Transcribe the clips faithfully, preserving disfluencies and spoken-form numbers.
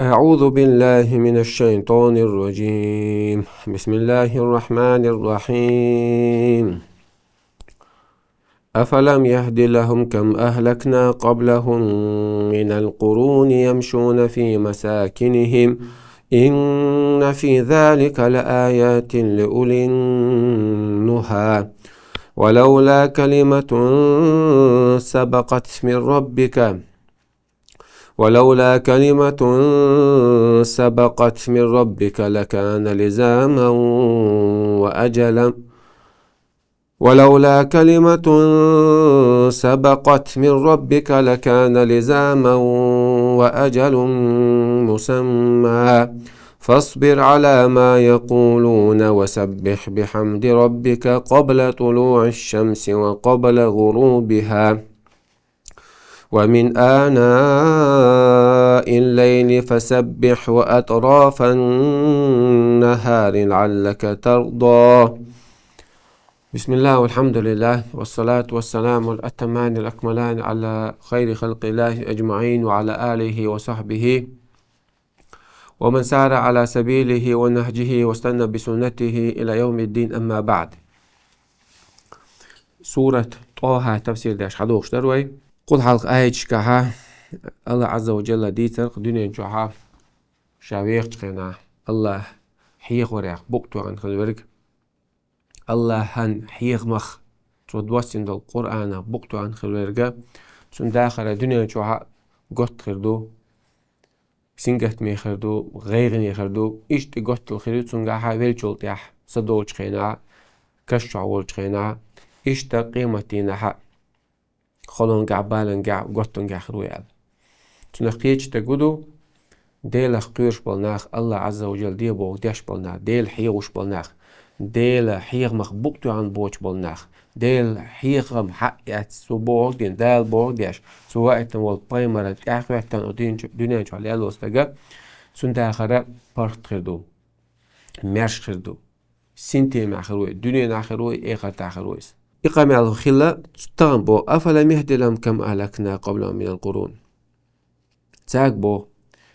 أعوذ بالله من الشيطان الرجيم. بسم الله الرحمن الرحيم. أفلم يهد لهم كم أهلكنا قبلهم من القرون يمشون في مساكنهم إن في ذلك لآيات لأولي النهى ولولا كلمة سبقت من ربك ولولا كلمة سبقت من ربك لكان لزاما وأجلا ولولا كلمة سبقت من ربك لكان لزاما وأجل مسمى فاصبر على ما يقولون وسبح بحمد ربك قبل طلوع الشمس وقبل غروبها ومن آناء الليل فسبح وأطراف النهار لعلك ترضى. بسم الله والحمد لله والصلاة والسلام الأتمان الأكملان على خير خلق الله أجمعين وعلى آله وصحبه ومن سار على سبيله ونهجه واستنى بسنته إلى يوم الدين، أما بعد. Сурат ТӀоха тафсир деш хьадохуш дара вай. Кхул хьалха аяташкахьа Аллах Азза ва Джалла дийцар-кх дуьнен чохьа ша вехачу хенахь Аллах хьехаварехь букъ тоьхна хила верг. Аллахьан хьехамах, цо доссийна долу Къуръанах букъ тоьхна хила верг, цуьнан дахар дуьнен чохьа готта хир ду, сингаттаме хир ду, гӀайгӀане хир ду, иштта и готтал хир ю цуьнгахьа веллачул тӀаьхьа, са долчу хенахь, каш чохь волчу хенахь, иштта къематдийнахьа, холонгахь, балангахь, готтангахь хир ву аьлла. Цунах кхечу стаг ву ду, Делах кхоьруш болу нах, Аллах Азза ва Джалла де бохург деш болу нах, Дела хьехош болу нах, Дела хьехамах букъ тоьхна боцуш болу нах, Дела хьехам хьаъ эцна, цо бохург дина, Дала бохург деш, цо ваийтина волу пайхамаран тӀаьхьахӀоьттина дуьнен чу-, дуьнен чохь лелло стага, цуьнан дахара паргӀат хир ду, маьрша хир ду, синтемехь хир ву, дуьненахь хир ву, эхартахь хир ву иза. И къамел хилла тахана боху: «أفلم يهد لهم كم أهلكنا قبلهم من القرون». Цаьрга боху: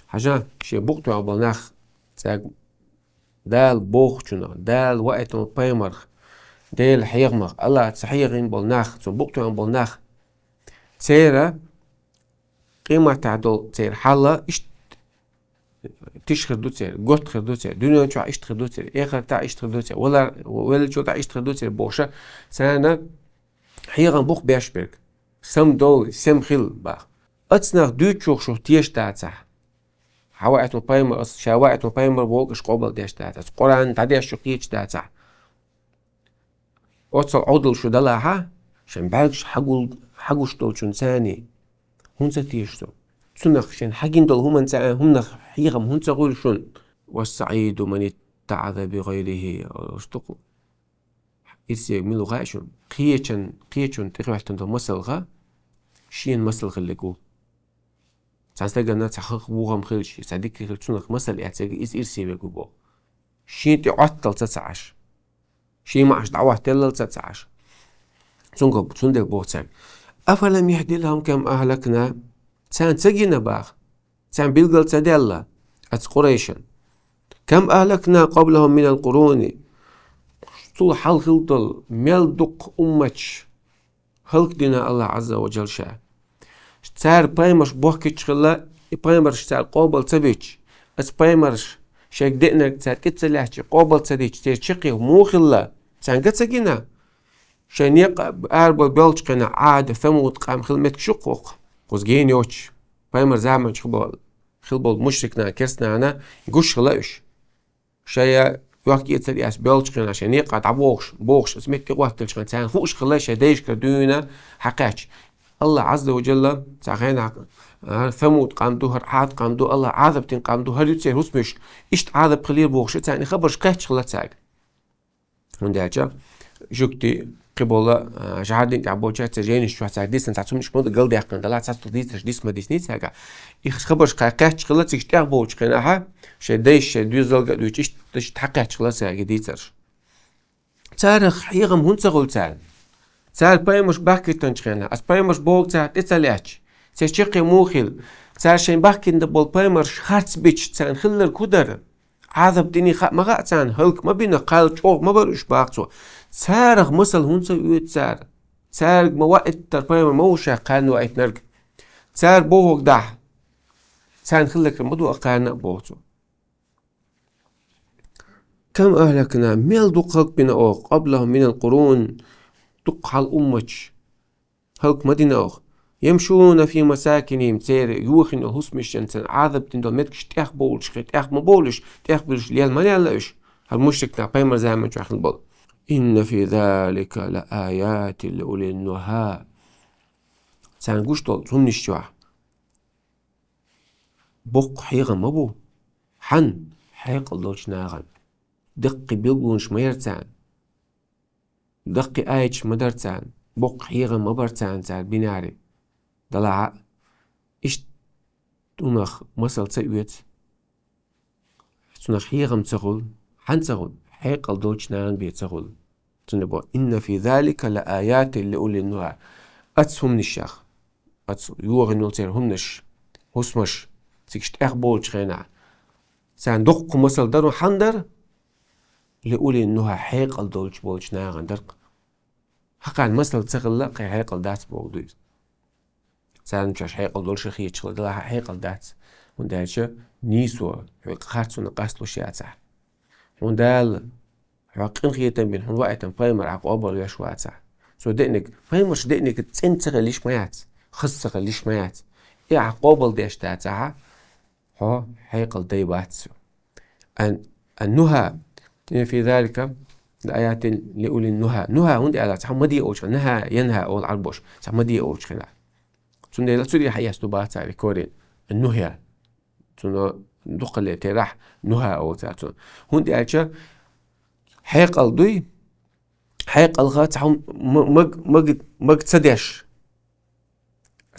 хьажа, шен букъ тоьхна болу нах, цаьрга Дала бохучунах, Дала ваийтина пайхамарх, Делан хьехамах, Аллах ца хьехийна болу нах, цунна букъ тоьхна болу нах, церан къематехь долу церан хьал иштта тиша хир ду церан, готта хир ду церан, дуьнен чохь иштта хир ду церан, эхартахь иштта хир ду церан, валар-, веллачул тӀаьхьа иштта хир ду церан бохуша, царна хьехам бу-кх беш берг. Самадовла, сема хила боху. Оцу нах дуьйцучух шу теша дацахь, хьан ваийтина пайхамар, аса ша ваийтина пайхамар вогуш къобал деш дацахь, аса Къуръан дӀадеш шу кхеташ дацахь, оццул Ӏовдал шу далахьа, шайн бӀаьргаш хьагул-, хьагуш долчун царний, хӀунда ца теша цо? Цунах шайн хьагина долу хӀуманца, хӀуманах хьехам хӀунда ца хуьлу шуна? «والسعيد من اتعظ بغيره». Ирсе мила ву хаьа шуна? Кхечан, кхечун тӀехӀоьттина долу масалха шена масал хиллиг ву. Цхьана стагана цхьа хах вухам хилча, цхьа дика хилча, цунах масал эцнарг иза ирсе верг ву боху. Шен тӀе Ӏоттал ца ца Ӏаш. Шен маьӀаш дӀахӀоттаеллал ца ца Ӏаш. Цуьнга, цундела боху цаьрга: «أفلم يهد لهم كم أهلكنا». Царна ца гина боху, царна билгал ца даьлла, оцу Къурайшан. «كم أهلكنا قبلهم من القرون». Цул хьалха хилла долу мел дукха умматаш хӀаллакдина Аллах Азза ва Джалла ша. Цара пайхамарш бохкуьйтуш хилла, и пайхамарш цара къобал ца буьтуш, оцу пайхамарш шайга деанарг цара тӀе ца лаьтташ, къобал ца дича, церан чаккхе муха хилла, царна ца гина? Шайн некъа арабовла боьлхучу хенахь Ӏад, Самуд къам хилла меттигаш ю-кх хӀокху, кхуза гена йоцуш, пайхамар заманчохь хилла болу, хилла болу мушрик нана, керста нана гуш хилла уьш. Шайн йохк-эцар эцна боьлхучу хенахь, шайн некъа дӀабохуш, бохуш, оцу метте тӀе хӀотталчу хенахь, царна хууш хилла шайн дайшкара дуьйна хьакхаьчча. Аллах Азза ва Джалла цхьа хенахь, а, Самуд къам ду, хӀара Ӏад къам ду, Аллах Ӏазап дина къам ду, хӀара ю церан хӀусамаш, иштта Ӏазап хилира бохуш, царна и хабарш кхаьчча хилла цаьрга. ХӀунда аьлча жуьгти кхиболу, а, жӀардин тӀехь болчаьрца жайнаш чохь цаьрга дисина цхьа цумнаш ма ду галдаьккхина далахь, цхьацца дийцарш диса ма дисний цаьрга. И хабарш кхаьчча хилла цига тӀехболчу хенахьа, шайн дайша, шайн доьзалга а дуьйцуш, иштта, иштта хьакхаьчча хилла цаьрга дийцарш. Царах хьехам хӀунда ца хуьлу царна? Цара пайхамарш бахкийтинчу хенахь, аса пайхамарш бохург цара тӀе ца лаьтташ, церан чаккхе муха хилла, Цара шайн бахкина болу пайхамарш харц бича, царна хилларг хӀун дара? Ӏазап дина хаа ма хаьа царна, хӀаллак ма бина, кхел чӀогӀа ма бара уьш, боху цо. Царах масал хӀунда ца оьцу цара? Цаьрга ма ваийтара пайхамар ма ву ша кхарна ваийтинарг. Цара бохург дахьа, царна хилларг ма ду кхарна а, боху цо. Кам ахлакна, мел дукха хӀаллакбина оха, къаблахум минал къурун, дукха хьалха умматаш хӀаллак ма дина оха. Ямшуна фи масакинихим, церан йохийна йолу хӀусамашна царна Ӏазап дина долу меттигаш тӀехбовлуш, хи тӀех ма бовлуш, тӀехбуьлуш лела ма лелла уьш, хӀара мушрикнах пайхамар заманчохь хилла болу. Инна фи залика ла аятин ли улин нуха. Царна гуш долу хӀуманаш чохь боккха хьехам ма бу. Хьан? Хьекъал долчу нахана. Даккхий билгалонаш ма яра царна. Даккхий аяташ ма дара царна. Боккха хьехам ма бара царна цара бинари. Далахьа, иштта тӀунах масал ца оьцу. Цунах хьехам ца хуьлу. Хьан ца хуьлу? Хьекъал долчу нахана бен ца хуьлу. Цундела боху: «Инна фи залика ла аятин ли улин нуха». Оцу хӀуманашах, оцу йохийна йолу церан хӀуманаш, хӀусамаш, цигаш тӀехбовлучу хенахь, царна доккха масал дара, хьан дара? Ли улин нуха, хьекъал долчу болчу нахана дара. Хьан кхарна масал ца хилла, кхин хьекъал дац боху ду иза. Царна чохь хьекъал долуш а хеташ хилла, делахь а хьекъал дац. ХӀунда аьлча нийсо, хьоьга харцонна къасталуш яцахь. Хьуна Дала, хьоьга къинхетам бина, хьуна ваийтина пайхамар ахь къобалвеш вацахь. Цо деаниг, пайхамарша деаниг цӀена ца хилла йиш ма яц, хаза ца хилла йиш ма яц. И ахь къобалдеш дацахьа, хьо хьекъал дай бац. Ан, ан нуха, ин фи залика ла аятин ли улин нуха. Нуха хӀунда аьлла? Цхьа ма де олучу хенахь, наха, янха олу Ӏарбоша, цхьа ма де олучу хенахь. Цундела цу тӀе хьаэцна ду бацара корень. Нухья. Цунах дукхале терахь нуха олу цара цунах. ХӀунда аьлча хьекъал дуй, хьекъалха цхьа хӀума ма-, маг-, маг-, маг ца деш.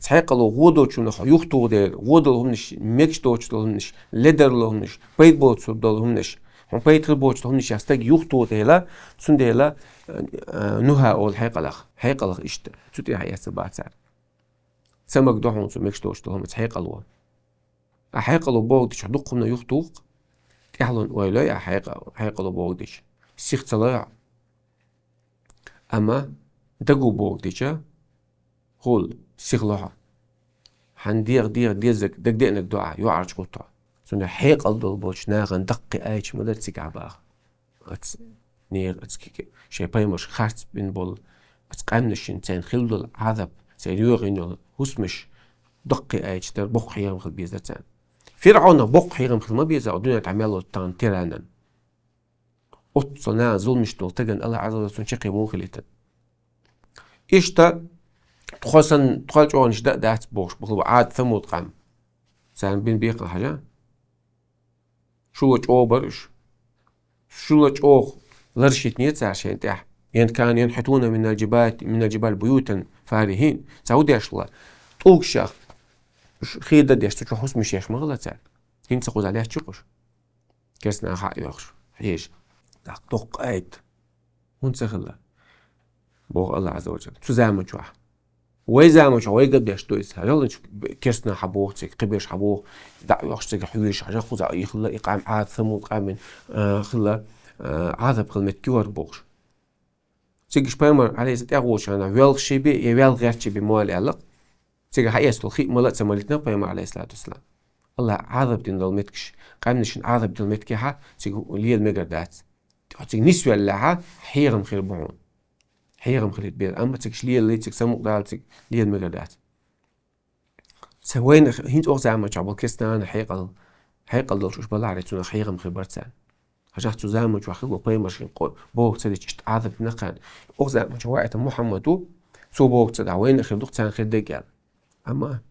Цхьа хьекъало гӀо долчунах юхатуху дела, гӀо долу хӀуманаш, мегаш доцуш долу хӀуманаш, ледарло хӀуманаш, пайда боцур долу хӀуманаш, хьуна пайда хир боцуш долу хӀуманаш а стаг юхатуху дела, цундела, э, нуха олу хьекъалах, хьекъалах иштта, цу тӀе хьаэцна бацара. Ца магадо хьуна цу мегаш доцуш долу хӀуманца хьекъало. А хьекъало боху дича дукха хӀума юхатуху, тӀаьхьалун ойла йой а хьекъа-, хьекъало боху дича, сих ца лой а. Амма даго боху дича, хӀул, сих лохьа. Хьан дегӀ, дегӀ дезаг, дагадеанаг ду ахь, йоӀарчу гӀутто. Цунна хьекъал долу болчу нахана даккхий аяташ ма дара цигахь баха. Ац нехан ац кике, шайн пайхамарш харц бина болу, ац къаьмнашин цайна хилла долу Ӏазап, цайна йогӀийна йолу хӀусамаш, даккхий аяташ дара, боккха хьехам хила безара царна. ФирӀаунах боккха хьехам хила ма беза, дуьнен тӀехь мел волу тахана тиранан. Оццул наха зуламаш долу тагана Аллах Ӏазза ва Жалла цунна чаккхе муха хилийтина. Иштта, тхо санна, тхол чӀогӀанаш дан а дац бохуш, бахала Ӏад, Самуд къам. Царна бина бекхам хьажа. Шула чӀогӀа бара уьш. Шула чӀогӀа ларшитне цара шайна тӀехь. Ен кана ен хьитуна минал джибати, минал джибали буютан фарихин. Ца хӀу деш ла? ТӀулгашах уьш хеда деш, цу чу хӀусамаш еш ма хилла цара. ХӀинца кхуза лаьтташ ю-кх уьш. Керстанаха хьа а йохуш, хьежа. ТӀаккха доккха айта. ХӀунда ца хилла? Боху Аллах Ӏазза ва Жалла. Цу заман чохь. Вай заман чохь вай габдеш ду иза. Хьажал, керстанаха хьан боху цига, кхиберш хьан боху, дӀа а йохуш цига хьуьйш, хьажа кхуза и хилла, и къам Ӏад, Самуд къамин, а, хилла, а, Ӏазап хилла меттиг ю хӀара бохуш. Цигаш пайхамар, алейхиссалам, тӀехволчу хенахь, велха ши бе, я велха гӀертачу бе мо аьлла аьлла-кх. Цига хьаэцалуш хи а мала а ца малийтина пайхамар, алейхиссалату вассалам. Аллах Ӏазап дина долу меттигаш, къаьмнашна Ӏазап дина меттигехьа, цига лела мегар дац. Хьо цига нисвеллехьа, хьехам хир бу хьуна. Хьехам хилийта беза, амма цигаш лелале, цига самукъадала, цига лела мегар дац. Ца вайна хи-, хӀинца оха заманчохь болу керстанана хьекъал, хьекъал долуш уьш балахьара, цунах хьехам хир бара царна. Хьажахь, цу заманчохь хилла пайхамаршин къо-, боху ца дича, иштта Ӏазап дина кхарна. Оха заманчохь ваийтина Мухьаммад ву, цо боху ца дахь, вайна хир ду-кх царна хир дерг аьлла. Амма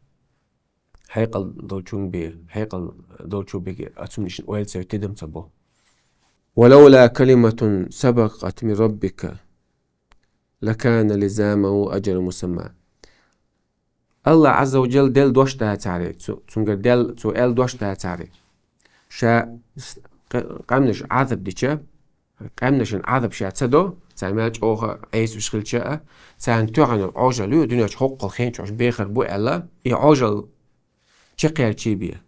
хьекъал долчун бе, хьекъал долчу беге ацунишна ойла ца йо, тидам ца бо. «Валавла калиматун сабакъат мин раббика, лакана лизаман ва аджалун мусамма». Аллах Ӏазза ва Джалла делла дош дацахьара, цу-, цуьнгара делла, цо аьлла дош дацахьара. Ша с-, къ-, къаьмнаш Ӏазап дича, къаьмнашна Ӏазап ша ца до, царна мел чӀогӀа Ӏеса уьш хилча а, царна тоьхна Ӏожалла ю, дуьнен чу хӀоккхул хенчохь бехар бу аьлла, и Ӏожалла чекхъяьлчий бе.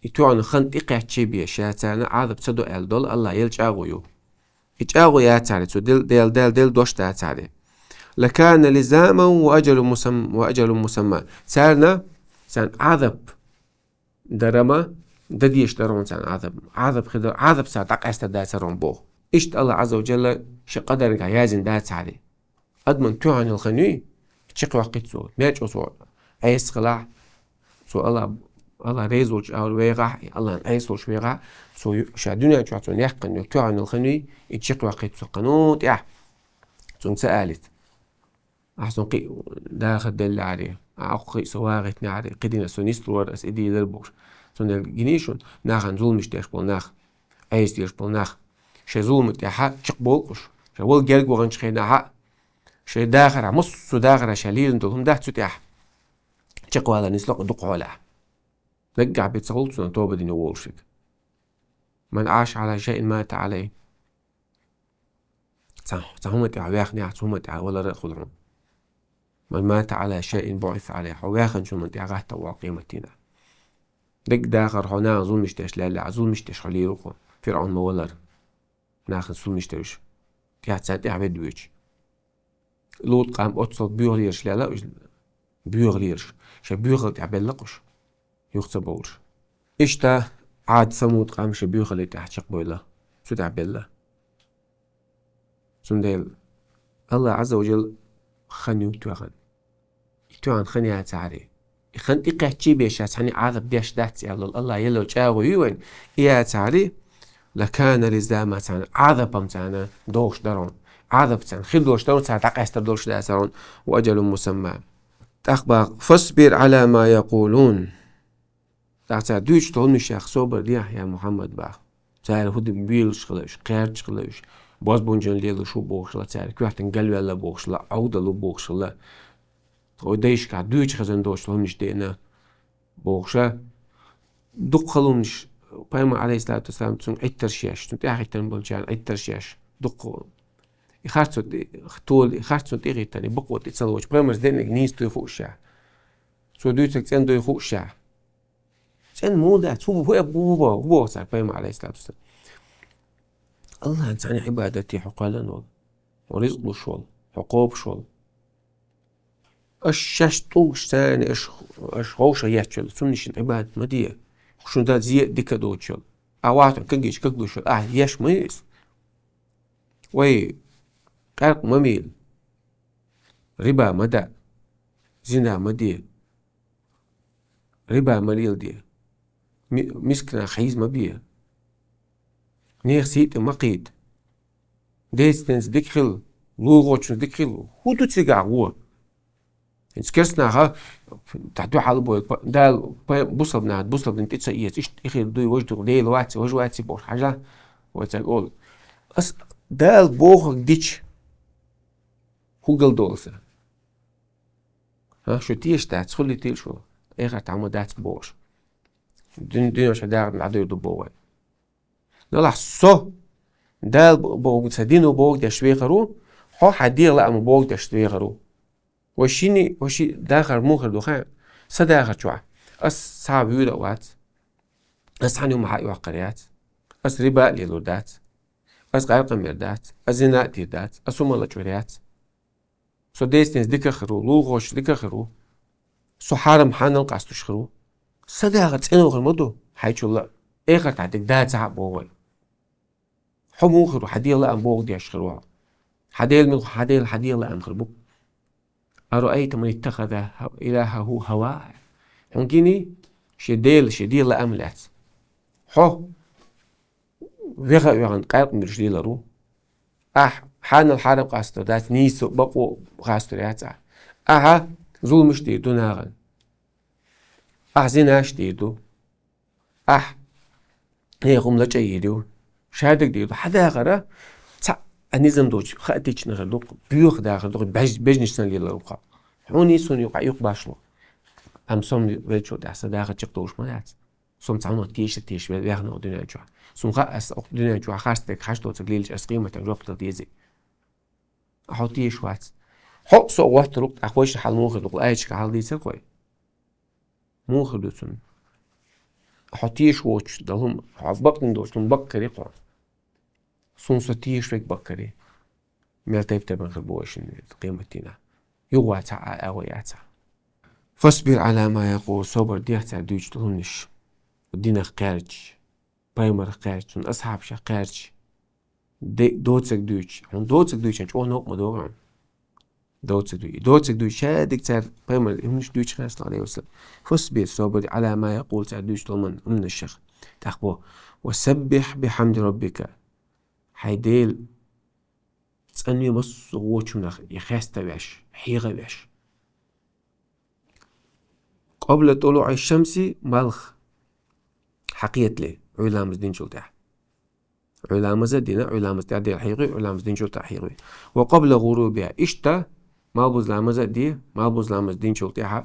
И тоьхна хан тӀекхаьччий бе, ша царна Ӏазап ца до аьлла долу АллахӀ елла чӀагӀо ю. И чӀагӀо яцахьара, цу дел, дел, дел, дел дош дацахьара. «Лакана лизаман ва ажалун мусам-, ва ажалун мусамма». Царна, царна Ӏазап дарама, дадеш дарон царна Ӏазап. Ӏазап хидар, Ӏазап царна дӀакъаьстар дацарон боху. Иштта АллахӀ Ӏазза ва Джалла ши къадарга яздина дацахьара. Адаман тоьхна хилла хан юй, чекхваккхийта цо, маьрчӀо цо Ӏеса хилахь, цо АллахӀ, АллахӀ реза волчу агӀор вехахь, АллахӀна Ӏеса волуш вехахь, цо ю-, ша дуьнен чохь цо яьккхина йолу тоьхна хилла хан юй, и чекхваккхийта цо кхано тӀехь, цунга ца алийта. Ахьа сан кхин дахар деллехьара, ахьа кхин со вагӀийтинехьара, кхидина со нислора, ас и дийр дара бохуш. Цундела гиний шуна, нахана зуламаш деш болу нах, Ӏеса деш болу нах. Шайн зулама тӀехьа чекхболу уьш. Шайн вала герга ваханчу хенахьа, шайн дахархьа, массо а дахархьа ша лелийна долу хӀума дац цу тӀехь. Чекхвалар нисло-кх дукха хьолахь. Наггахь бен ца хуьлу цунна тоба дина волуш верг. «Ман Ӏаша Ӏала шайин мата Ӏалайхи». Цхьа, цхьа хӀума тӀехь ваьхнехь, цу хӀума тӀехь валар а хуьлу хьуна. «Ман мата Ӏала шайин буӀиса Ӏалайхи». Хьо ваьхначу хӀуманна тӀехь гӀаттар ву хьо къематдийнахь. Дерриг дахар хьо нахана зуламаш деш лаьллехь, зуламаш деш хьо лийр ву хьо. ФирӀавн ма валара. Нахана зуламаш дерш. ТӀехь царна тӀехь ведда воьдуш. Лут къам оццул боьхалераш лела уьш, боьхалераш. Шайн боьхалла тӀехь белла-кх уьш, юха ца бовлуш. Иштта Ӏад, Самуд къам шайн боьхалла тӀехь чекхбевлла, цу тӀехь белла. Цундела АллахӀ Ӏазза ва Джалла хан ю тоьхна. И тоьхна хан яцахьара. И хан тӀекхаьччий бен ша цхьанна Ӏазап деш дац аьлла, АллахӀ елла чӀагӀо ю вайн, и яцахьара, «лакана лизама», царна Ӏазап-м царна долуш дарон. Ӏазап царна хир долуш дарон, царна дӀакъаьстар долуш дацарон, «ва ажалун мусамма». ТӀаккха боху: «Фасбир Ӏала ма якъулун». ТӀаккха цара дуьйцуш долу хӀуманашех собар дехьа, я Мухьаммад, боху. Цара хӀун ду, белаш хила уьш, кхерчаш хила уьш, бозбунчалла лелаш ву бохуш хила цара, коьртана галваьлла бохуш хила, Ӏовдал ву бохуш хила. Тхо дайшкахь дуьйцуш хезна долуш долу хӀуманаш деана бохуша. Дукха хала хӀуманаш, пайхамар, Ӏалайхиссалату вассалам, цунна Ӏиттарш еш, цунна тӀаьхьахӀиттина болчарна Ӏиттарш еш. Дукха. И харцо тӀе-, тола, и харцо тӀехӀиттина, и бакъо тӀе ца лоцуш, пайхамарс дерниг нийса дуй хууш ша. Цо дуьйцург цӀена дуй хууш ша. ЦӀена муха дац, хӀун, хӀун, хӀун, хӀун боху цара пайхамар, Ӏалайхиссалату вассалам? АллахӀна цхьаьна Ӏибадат де хьо кхоьллина волу, хьо ризкъ луш волу, хьо кхобуш волу. Аша шаьш тӀулгаш царна, аша, аша гӀовша етташ йолу, цунна шуна Ӏибадат ма де. Шуна дан зе а дика а доцуш йолу. Ахьа вахтан кагийча каг луш йолу, ахьа еш ма ю иза. Вай, къаьркъа ма мийла. Риба ма да. Зина ма де. Риба ма леладе. Ми-, мисканах хьийза ма бе. Нехан сий тӀе ма кхийда. Децденца дика хила, лулахочунца дика хила. ХӀун ду цигахь вон? ХӀинца керстанаха, тӀе дуьхьал бой, па-, Дала, па-, бусалба наха, бусалба дин тӀе ца эца, иштта и хир дуй, важа ду, Дела вац, важа вац, бохуш хьажа, вай цаьрга олу. Ас Дала бохург дича, хӀун гал долу сан? ХӀа, шу теша дац, хуьлий тил шу? Эхартахь ма дац бохуш. Дуьн-, дуьнен ша дагӀар дӀадуьйр ду боху вай. Делахь со Дала бо-, боху, сан дино боху деш вехар ву, хьо хьан дегӀан лаам боху деш вехар ву. Вай шини, вай ши дахар муха хир ду хаьий? Сан дахар чохь. Ас цхьа а вуьйр а вац. Ас цхьана юма хьа а йоккхур яц. Ас риба а лелур дац. Ас къаьркъа мер дац. Ас зина а дийр дац. Ас хӀума лачкъор яц. Со децденца дика хир ву, лулахочунца дика хир ву. Со хьарам хьанал къастуш хир ву. Сан дахар цӀено хир ма ду, хьайчулла а. Эхартахь дерг дацахь а боху вай. Хьо муха хир ву, хьан дегӀан лаам боху деш хир ву хьо. Хьан Дела мила, хьан Дела, хьан дегӀан лаам хир бу. «Араайта ман иттахаза илахаху хаваа». Хьуна гиний, шен Дела, шен дегӀан лаам лаьцна. Хьо веха а вехана, къаьркъа муьрш лелар ву. Ахь хьанал хьарам къастор дац, нийса бакъо хастор яц ахь. Ахьа зуламаш дийр ду нахана. Ахь зинаш дийр ду. Ахь нехан хӀума лачкъа йийр ю. Шадерг дийр ду. Хьан дахара цхьа а низам доцуш, хаатична хир ду, боьха дахар ду, беж-, бежнаш санна лелар ву хьо. Хьуний, суний юкъахь юкъ башло. Амма со веллачул тӀаьхьа сан дахар чекхдолуш ма дац. Со цхьанна теша, теша ве-, вехна ву дуьнен чохь. Суна хаьа, ас дуьнен чохь харц дерг хьаш доцург лелаш, ас къематан жоп дала дезий. Хьо теша вац. Хьо а со а гӀоттур ву, тӀаккха вайшна хьал муха ду, аяташка хьал дийцар кхой. Муха ду цунна? Хьо тешаш воцуш долу хӀума, хьо бакъдина долчу хӀуманна бакъ карий хьо? Суна со тешаш верг бакъ карий? Мел тайп-тайпана хир бу вай шинна къематдийнахь. Юха вац хьа, а, а, вай яц хьа. «Фасбир Ӏала ма якъулун», собар де цара дуьйцуш долу хӀуманаш. Динах кхаьрдаш, пайхамарах кхаьрдаш, цуьнан асхьабашах кхаьрдаш. Де-, доцург дуьйцуш. Хьуна доцург дуьйцуш чӀогӀа новкъа ма догӀу хьуна. Доцург дуьйцуш. Доцург дуьйцуш, шадерг цара пайхамаран хӀуманаш дуьйцуш хьаьрсина, Ӏалайхи ва саллам. «Фасбир», собар де, «Ӏала ма якъулун», цара дуьйцуш долу хӀуманна, хӀуманашах. ТӀаккха боху: «Ва саббихь бихьамди раббика». Хьайн Дела цӀанве массо а вочу хӀуманах, и хеставеш, хьехавеш. «Къабла тулуӀи шамси», малх хьакхетале, Ӏуьйра ламаз динчул тӀаьхьа. Ӏуьйра ламаз а дина, Ӏуьйра ламаз тӀаьхьа Дела хьехаве, Ӏуьйра ламаз динчул тӀаьхьа хьехаве. «Ва къабла гӀурубиха», иштта малх буза ламаз а де, малх буза ламаз динчул тӀаьхьа,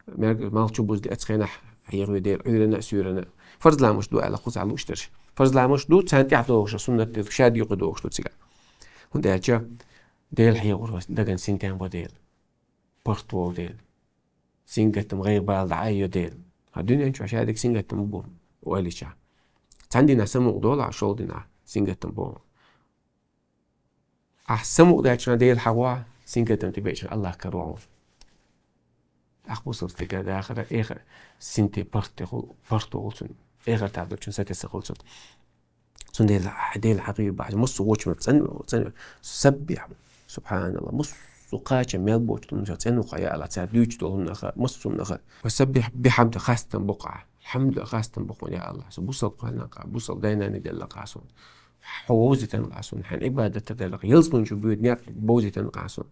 мел-, малх чубуза деача хенахь хьехаве Дела, Ӏуьйранна а, суьйранна а. Фарз ламазаш ду аьлла, кхузахь лууш дерш. Фарз ламазаш ду, царна тӀаьхьа догӀуш, суннат дерш, шадерг юкъа догӀуш ду цигахь. ХӀунда аьлча Дела хьехавар вайн деган синтем бо Дела. ПаргӀат волу Дела. Сингаттам, гӀайгӀа, бала дӀаайо Дела. Хьан дуьнен чохь шадерг сингаттам бу, ойла йича. Цхьана дийнахь самукъа долу ахь, шолгӀа дийнахь сингаттам бу. Ахь самукъа даьлча Дела хьахо, сингаттам тӀебеача Аллах каро хьуна. Ахь бусалба стеган дахар, эхар синтем паргӀат хуьлу, паргӀат хуьлу цунна. Эхартахь долчун сатесна хуьлу цунна. Цундела хьан Дела хьахийра бахьана, массо а вочу хӀуманах цӀанве, цӀанве. Саббихь. Субханаллах. Массо а кхача мел боцу хӀуманах цӀанве хьо, я Аллах, цара дуьйцуш долу хӀуманах, массо а хӀуманах. Ва саббихь бихьамди, хастам бо-кх ахь. Хьамд, хастам бо-кх хьуна, я Аллах. Со бусалба хилла-кх ахь, бусалба дай-наной делла-кх ахь суна. Хьо вовзийтина-кх ахь суна. Хьайн Ӏибадат делла-кх ахь. Ялсамани чу боьду некъ бовзийтина-кх ахь суна.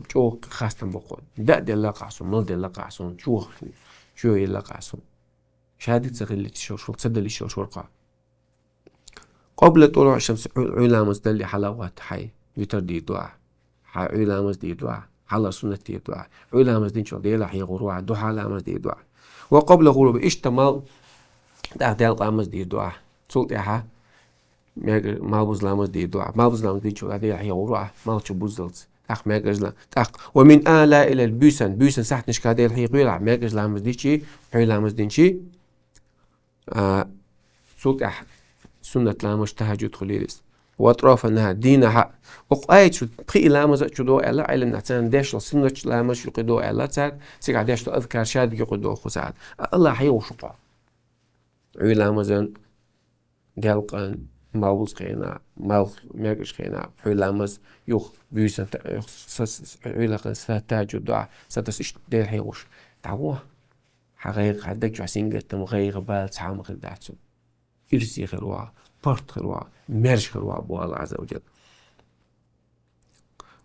ЧӀогӀа хастам бо-кх хьуна. Даа делла-кх ахь суна, мала делла-кх ахь суна, чу вахна, чу елла-кх ахь суна. Шадерг ца хилла йиш йолуш вара, ца дала йиш йолуш вара-кх хьо. Къабла тулуӀи шамси, Ӏуьйра ламаз далале хьалха хӀоттахь, витр дийр ду ахь. Хьан Ӏуьйра ламаз дийр ду ахь. Хьалхара суннат дийр ду ахь. Ӏуьйра ламаз динчул Дела хьехавор ву ахь, духьа ламаз дийр ду ахь. Ва къабла гӀуруби, иштта мал, тӀаккха делкъа ламаз дийр ду ахь. Цул тӀаьхьа мегар-, малх буза ламаз дийр ду ахь. Малх буза ламаз динчул Дела хьехавор ву ахь, малх чу буззалц. ТӀаккха мегар-, ла-, тӀаккха: «Ва мин аннаи ллайли», буьйсан, буьйсан сахьташкахь Дела хьехаве ахь, мегар ламаз дичи, Ӏуьйра ламаз динчи, а, цул тӀаьхьа суннат ламаз, тахӀажжуд хуьлийла иза. «Ва атрафан нахӀар», дийнахь а. Оцу аяташкахь пхи ламаз а чу до аьлла, Ӏилманхой царна деш долу суннат ламаз юкъа до аьлла цара, цигахь деш долу азкар шадерг юкъа до хӀусар. А Аллах хьехавеш ву-кх хьо. Ӏуьйра ламазан, делкъан, малх буза хенахь, малх мегаш хенахь, Ӏуьйра ламаз, юха буьйсан та-, юха са-, са-, Ӏуьйра ламаз, са-, тахӀажжуд дуӀа, сатесна, иштта Дела хьехавеш. ДӀагӀо. Хьан гӀайгӀа, хьан даг чохь сингаттам, гӀайгӀа, бала цхьа а ма хир дац цунна. Ирсе хир ву ахь, паргӀат хир ву ахь, маьрша хир ву ахь, боху Аллах Ӏазза ва Джалла.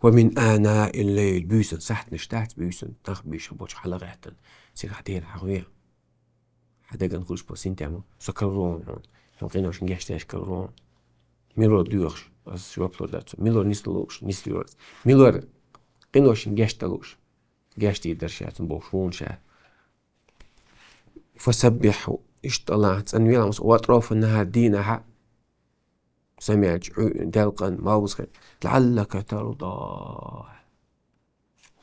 «Ва мин аннаи ллайли», буьйсан сахьташ дац, буьйсан нах буьйсуш болчу хьалагӀаьттина, цигахь Дела хьахаве. Хьан деган хуьлуш болу синтем, со карор ву хьуна, хьуна къиношна гечдеш карор ву хьуна. Мила вара доьхуш, аса жоп лур дац, мила вара нисдан лууш, нисвийр вара. Мила вара къиношна гечдан лууш, гечдийр дара ша цунна бохуш ву хьуна ша. «Фасаббихь», иштта Аллах, цӀанвелахь, «ва атрафан нахӀар», дийнахь а, самаьлча, Ӏу-, делкъан, малх буза хенахь, «лаӀаллака тарда».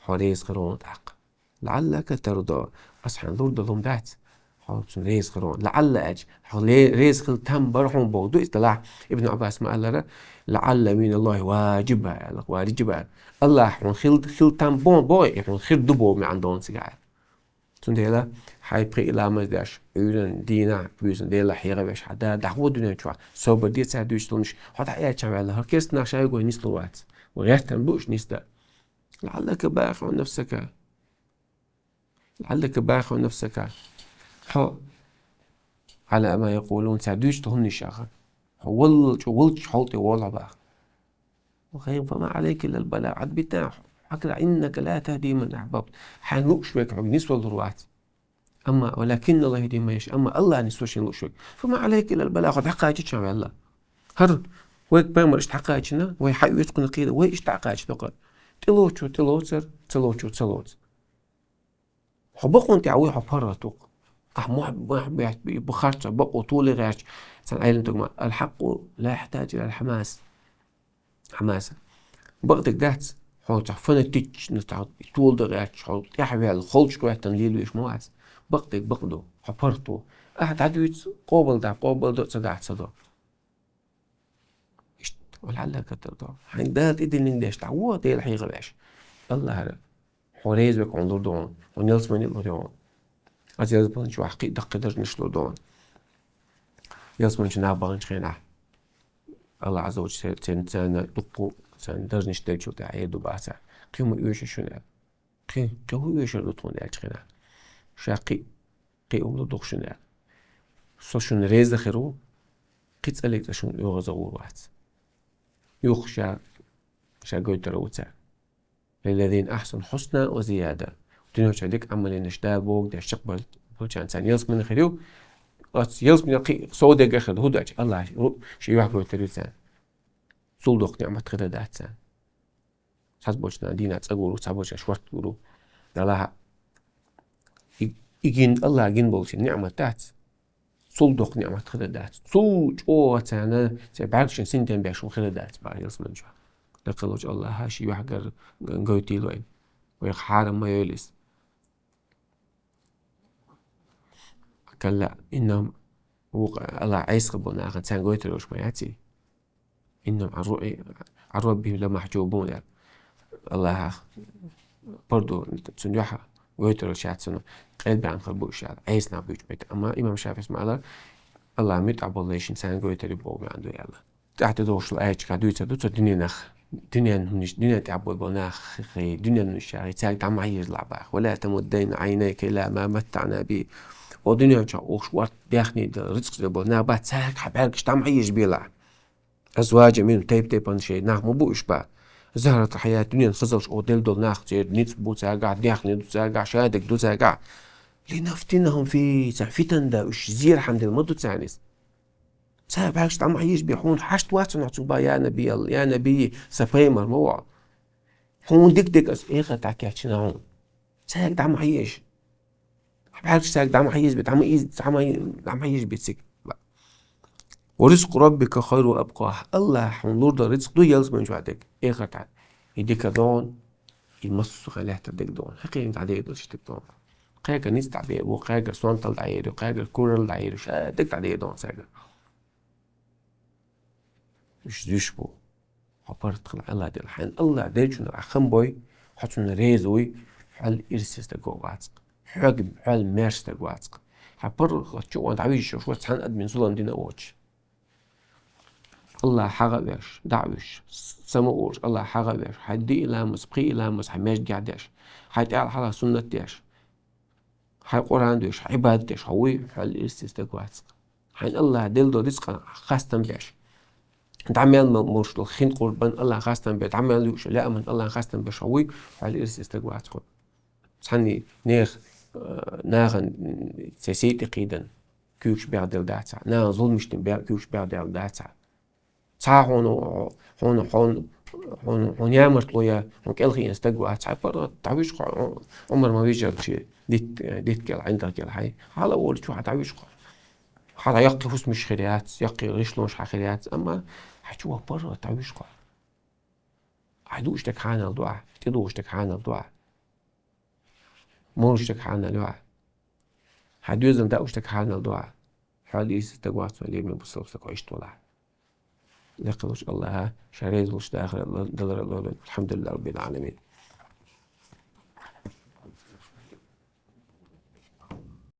Хьо реза хир ву хьуна тӀаккха. «ЛаӀаллака тарда». Аса хьуна лур долу хӀума дац, хьо цунна реза хир ву хьуна. «ЛаӀалла» аьлча, хьо ле-, реза хила там бара хьуна боху ду иза, делахь Ибн Ӏаббаса ма-аллара: «ЛаӀалла миналлахӀи ваджиб», аьлла, ваджиб аьлла. Аллах хьуна хила, хила там бо-, боху, и хьуна хир ду боху маьӀна ду цигахь. Цундела хьайн пхи ламаз деш, Ӏуьйранна, дийнахь, буьйсанна Дела хьехавеш хьан Дала дӀахо дуьнен чохь, собар де цара дуьйцуш долу хӀуманаш, хьо дӀа аьлча велахь, хӀара керстанах шайгой нислур вац. Вай гӀертарна бу уьш нисдан. «ЛаӀаллака бахиӀун нафсака». «ЛаӀаллака бахиӀун нафсака». Хьо, «Ӏала ма якъулун», цара дуьйцуш долу хӀуманаш аха. Хьо валлалчу, валлалчу хьол тӀе волахь баха. «Ва хӀай, фа ма Ӏалайка иллал балагӀ», Ӏад битахь, хьакра, «иннака ла тахди ман ахьбабт». Хьайн лууш верг хьоьга нисвалур вац. Амма, «валакинналлахӀа яхӀди ман яшаъ», амма Аллах нисво шен лууш верг. «Фа ма Ӏалайка иллал балагӀ», хьо дӀакхачийча велахь. ХӀара вайга пайхамар иштта дӀакхачийна, вай хьаоьцу кхунах кхийда, вай иштта дӀакхача доккха. ТӀелоцур, тӀелоцур, ца лоцур, ца лоцу. Хьо бакъонна тӀехь вуй, хьо паргӀат ву-кх. Ахь мохь, мохь бехк бу, харцо, бакъо, толе гӀерташ. Цхьана Ӏелам стага ма: «Ал-хьакъу ла яхьтаджу илал хьамас». Хьамаса. Бакъдерг дац, хьо цхьа фанатична, цхьа тола дан гӀерташ, хьо тӀаьхьаваьлла, холчу гӀоьттина лелавеш ма вац. Бакъдерг бакъду, хьо паргӀато. Ахьа дӀадуьйцу, къобалдаккха къобалдо, ца дахь ца до. Иштта, валхьалла катар до. Хьайн Дала тӀедиллинг деш дӀагӀо, Дела хьехавеш. Аллахьара хьо реза век хьуна лур ду хьуна, хьуна ялсамани лур ю хьуна. Аз ялсамани чу вахь кхин даккхий даржанаш лур ду хьуна. Ялсамани чу нах баханчу хенахь, Аллахь Азза ва Джалла церан, церан дуккху, церан даржанаш дерг чу тӀехь Ӏер ду бацахь. Кхин ма оьшу шуна аьлла. Кхин, кхин хӀун оьшур ду тхуна аьлча хенахь? Ша кхин, кхин хӀума ду дукха шуна аьлла. Со шуна реза хир ву, кхин цӀа лиъча шуна оьгӀаза гӀур вац. Юха ша, ша гойтур ву цара. «Лиллазина ахьсанул хьусна ва зияда». Дуьнен чохь дика Ӏамал йинарш Дала боху деш чекхболчарна царна ялсамани хир ю. Оцу ялсамани кхин сов дерг хир ду, хӀун ду аьлча Аллахь шен юьхь гойтур ю царна. Цул доккха ниӀмат хир дац царна. Цхьаболчарна дийнахь цӀа гур ву, цхьаболчарна шорта гур ву. Далахь, и, и гин, Аллахь гин болчу ниӀмат дац. Цул доккха ниӀмат хир дац. Цул чӀогӀа царна церан бӀаьргашна синтем беш хӀума хир дац боху ялсамани чохь. Даккхалучу Аллахьа шен юьхь гар-, гойтийла вайна. Вайх хьарам ма йойла иза. Калла, иннахум, вукху Аллахь Ӏеса хир болу нахана царна гойтур йолуш ма яц и. «Иннахум Ӏан ру-, Ӏан раббихим ламахьжубун», – аьлла. Аллахьах пардо, цунна юьхь гойтур йолуш яц, цунна къелбан хир бу уьш аьлла, Ӏеса нах буьйцу байтта. Амма имам ШафиӀис ма-аллара, Аллахь муьтӀахь болу лайшна царна гойтур ю боху маьӀна ду аьлла. ТӀаьхьа догӀуш долу аьллачу дуьйцур ду цо дуьненах, дуьненан хӀуманаш, дуьнен тӀехь болу нах, дуьненан хӀуманаш чагӀий, цаьрга дӀа ма хьежалахь боху. «Ва ла тамудданна Ӏайнайка ила ма маттаӀна бихи». О дуьнен чохь уьш ворт дехний дан рицкъ дан болу нах бац, цаьрга хьан бӀаьргаш дӀа ма хьежабелахь. Азваджан минхум, тайп-тайпана шайн нах ма бу уьш боху. Захратал хьаятид дуьнья, хазаллаш оха делла долу нах, церан ницкъ бу цаьргахь, дехний ду цаьргахь, шадерг ду цаьргахь. «Линафтинахум фихи», царна фитна дан, уьш зерхьама делла ма ду царна иза. Цаьрга бӀаьргаш дӀа ма хьежабе, хьуна хьашт вац хьуна цу бан, я Наби Алла, я Наби, сан пайхамар ма ву хьо. Хьуна дика дерг аса эхартахь кечйина хьуна. Цаьрга дӀа ма хьежа. Хьан бӀаьргаш цаьрга дӀа ма хьежабе, дӀа ма из-, дӀа ма, дӀа ма хьежабе цига. «Ва ризкъу раббика хайрун ва абкъа». Аллахь хьуна лур долу рицкъ ду ялсамани чохь дерг, эхартахь. И дика ду хьуна, и массо а хенахь лаьттара дерг ду хьуна. Хьекхина дӀадер долуш дерг ду хьуна. Кхайкхар ницкъ дӀабер бу, кхайкхар сонталла дӀаер ю, кхайкхар куралла дӀаер ю, ша дерг дӀадер ду хьуна цаьрга. Уьш зуьйш бу. Хьо паргӀат хила Аллахь делла. Хьайна Аллахь деллачунна ахь хам бой, хьо цунна реза вуй, хьол ирсе стаг вац-кх. Хьоьга хьол маьрша стаг вац-кх. Хьан паргӀат чу ван дӀавижча, шу цхьана адамна зулам дина а воцуш. Аллахь хьагӀ а веш, дӀа а вуьш, сама а волуш, Аллахь хьагӀ а веш, хьайн диъ ламаз, пхиъ ламаз хьайн маьждигехь деш, хьайн тӀаьхьа хьалха суннат деш, хьайн Къуръан деш, хьайн Ӏибадат деш хьо вуй, хьол ирсе стаг вац-кх. Хьайна Аллахь делла долу рицкъан хастам беш. ДӀа мел ма-, молуш долу хин къурбан Аллахьан хастам беш, дӀа мел юуш лааман Аллахьан хастам беш хьо вуй, хьол ирсе стаг вац хьо. Цхьанний нехан, э, нахана, м, церан сий тӀе кхийдан куьйгаш бегӀделла дацахь, нахана зуламашна бе-, куьйгаш бегӀделла дацахь. Цхьа хьуна, хьуна, хьуна, хьуна, хьуна ямартло я, хьуна кӀелхиъна стаг вац, хьайн паргӀат дӀавуьш хьо, Ӏумар ма вижарчий, дит-, дитт кӀел, ӀиндагӀ кӀел хьайн. Хьала а волчу хьан дӀавуьш хьо. Хьан яккхий хӀусамаш хир яц, яккхий гӀишлонаш хьан хир яц, амма хьан чу ван паргӀат дӀавуьш хьо. Хьайн дууш дерг хьанал ду ахь, тӀедугӀуш дерг хьанал ду ахь. Молуш дерг хьанал ю ахь. Хьайн доьзална дауш дерг хьанал ду ахь. Хьол ирсе стаг вац хьо, лераме бусалба стаг хьо иштта валахь. Лекха волчу Аллахьа ша реза волуш дахар далар а лолийла. Алхьамдулиллахьи раббил Ӏаламин.